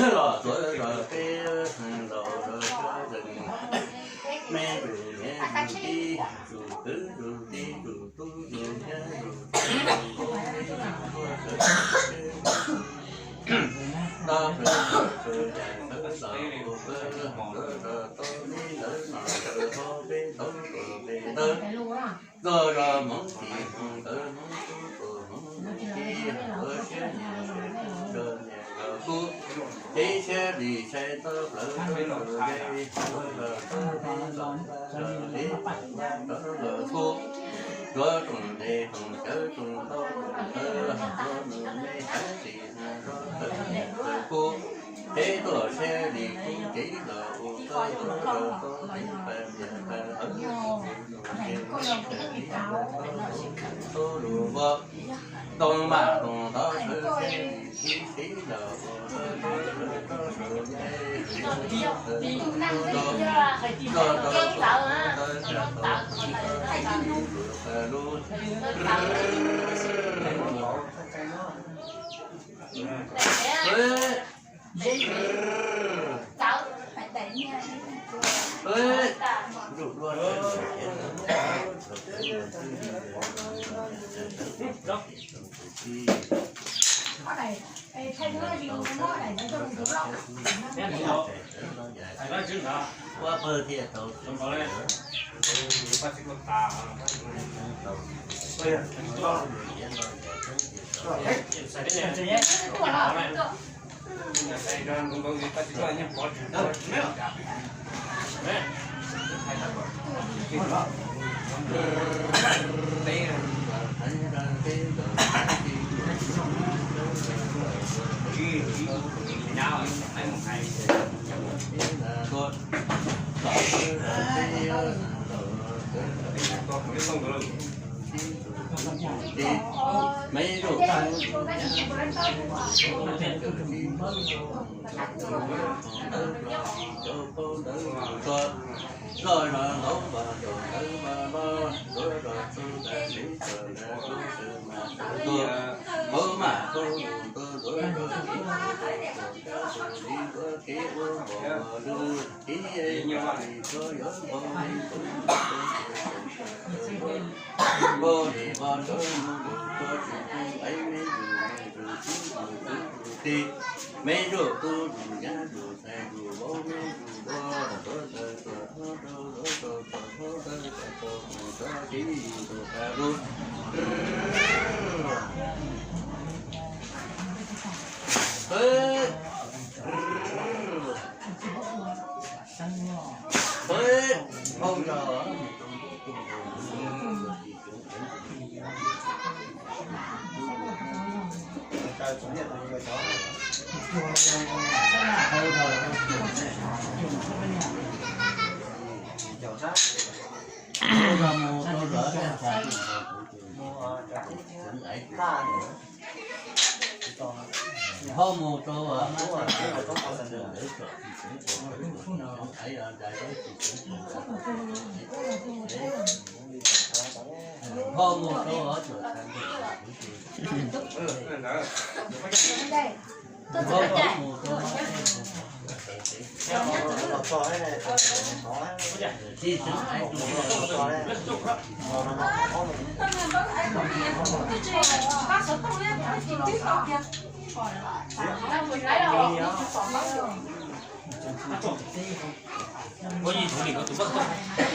Los txuav zog peb laus zog sab zeeg, me tus niam tus txiv, tus kwv tus tij, tus tub tus nyab, tus tub tus ntxhais, tus tub tus ntxhais, tab plaws tus yam sawv daws ua pawg ntawd rau tau li ntawd no rau hauv peb tau tuaj pem tawg. Zoj zog hmoov tsis hmoov ntawd hmoov kub tus hmoov tsis ua siab nyiam zog nyiam zog kub, teb siab li sai tawb plaws tawb tus dej, zoj zog tawb dej zoj dej tawb los kub, zuav tsoom ntev tsoom cawv tsoom tau tsoom tawg, zuav nws me heev tsis zoj tawb nyiam zog kub, teb tuaj siab li kub kev los ua tawb zoj zog tau kev pab ntiag pab hawv Tub lus voj, tau maj tau ntov sawv seb li sib sib los ua tau sawv sawv tau sawv ntev sawv tau tau tau tau tau tau lub. Zoj zog ntau npog ntaus ntawv npog npog, zuav zog txuj ntawv siv txawm ntawv kub txawm mas txawm tuag, hauv mas kub lus ntuag zuav zog siv txawm ntawv kub txawm siv ntawv kev ua npog ua lug, ib yam li txhua yuav npog li npog npog li npog npog tsuag mus lug txhua tsis tu nqaij me ntsuj me ntsuj tub ntsuj tij, me ntsuj tub ntsuj nyab ntsuj ntxhais ntsuj vauv me ntsuj npog, tuav taws tuav hmoob rau tuav taws tuav hmoob rau tuav taws mus txog kev ntsuj tas lug. Ho mus rau ho mus rau